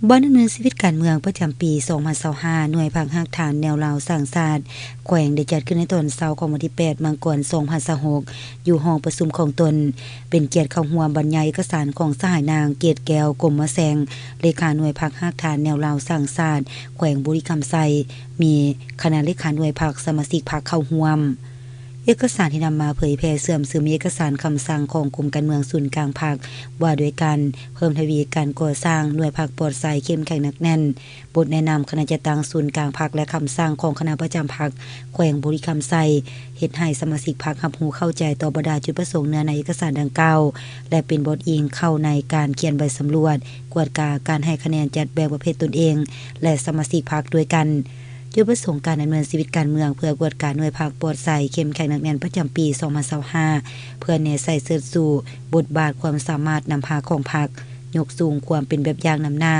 ບໍ່ດຳເນີນຊີວິດການເມືອງປະຈຳປີສອງພັນຊາວຫ້າ ໜ່ວຍພັກຮາກຖານແນວລາວສ້າງຊາດ ແຂວງ ໄດ້ຈັດຂຶ້ນໃນຕອນເຊົ້າຂອງວັນທີແປດ ມັງກອນ ສອງພັນຊາວຫົກ ຢູ່ຫ້ອງປະຊຸມຂອງຕົນ. ເປັນກຽດເຂົ້າຮ່ວມບັນຍາຍເອກະສານຂອງສະຫາຍນາງ ເກດແກ້ວ ກົມມະແສງ ເລຂາໜ່ວຍພັກຮາກຖານແນວລາວສ້າງຊາດ ແຂວງບໍລິຄຳໄຊ, ມີຄະນະເລຂາໜ່ວຍພັກ, ສະມາຊິກພັກເຂົ້າຮ່ວມ. ເອກະສານທີ່ນຳມາເຜີຍແຜ່ເຊື່ອມຊຶມເອກະສານຄຳສັ່ງຂອງກົມການເມືອງສູນກາງພັກ ວ່າດ້ວຍການເພີ່ມທະວີການກໍ່ສ້າງໜ່ວຍພັກປອດໃສເຂັ້ມແຂງໜັກແໜ້ນ, ບົດແນະນຳຄະນະຈັດຕັ້ງສູນກາງພັກ ແລະ ຄຳສັ່ງຂອງຄະນະປະຈຳພັກແຂວງບໍລິຄຳໄຊ ເຮັດໃຫ້ສະມາຊິກພັກຮັບຮູ້ເຂົ້າໃຈຕໍ່ບັນດາຈຸດປະສົງເນື້ອໃນເອກະສານດັ່ງກ່າວ ແລະ ເປັນບົດອີງເຂົ້າໃນການຂຽນໃບສຳຫຼວດ, ກວດກາການໃຫ້ຄະແນນຈັດແບ່ງປະເພດຕົນເອງ ແລະ ສະມາຊິກພັກດ້ວຍກັນ. ຈຸດປະສົງການດຳເນີນຊີວິດການເມືອງ ເພື່ອກວດກາໜ່ວຍພັກປອດໃສເຂັ້ມແຂງໜັກແໜ້ນປະຈຳປີສອງພັນຊາວຫ້າ ເພື່ອແນໃສ່ເຊີດຊູບົດບາດຄວາມສາມາດນຳພາຂອງພັກ, ຍົກສູງຄວາມເປັນແບບຢ່າງນຳໜ້າ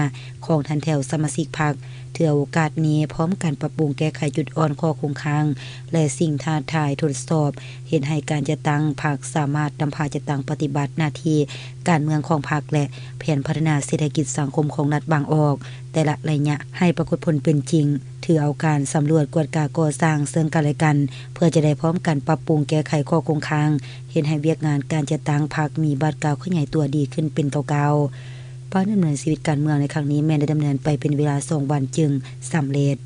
ຂອງຖັນແຖວສະມາຊິກພັກ. ຖືເອົາໂອກາດນີ້ພ້ອມກັນປັບປຸງແກ້ໄຂຈຸດອ່ອນ, ຂໍ້ຄົງຄ້າງ ແລະ ສິ່ງທ້າທາຍ, ທົດສອບເຮັດໃຫ້ການຈັດຕັ້ງພັກສາມາດນຳພາຈັດຕັ້ງປະຕິບັດໜ້າທີ່ການເມືອງຂອງພັກ ແລະ ແຜນພັດທະນາເສດຖະກິດສັງຄົມຂອງລັດບາງອອກ ແຕ່ລະໄລຍະໃຫ້ປາກົດຜົນເປັນຈິງ. ຖືເອົາການສຳຫຼວດກວດກາກໍ່ສ້າງເຊິ່ງກັນແລະກັນ ເພື່ອຈະໄດ້ພ້ອມກັນປັບປຸງແກ້ໄຂຂໍ້ຄົງຄ້າງ, ເຮັດໃຫ້ວຽກງານການຈັດຕັ້ງພັກມີບາດກ້າວຂະຫຍາຍຕົວດີຂຶ້ນເປັນກ້າວໆ. ການດຳເນີນຊີວິດການເມືອງໃນຄັ້ງນີ້ແມ່ນໄດ້ດຳເນີນໄປເປັນເວລາສອງວັນຈຶ່ງສຳເລັດ.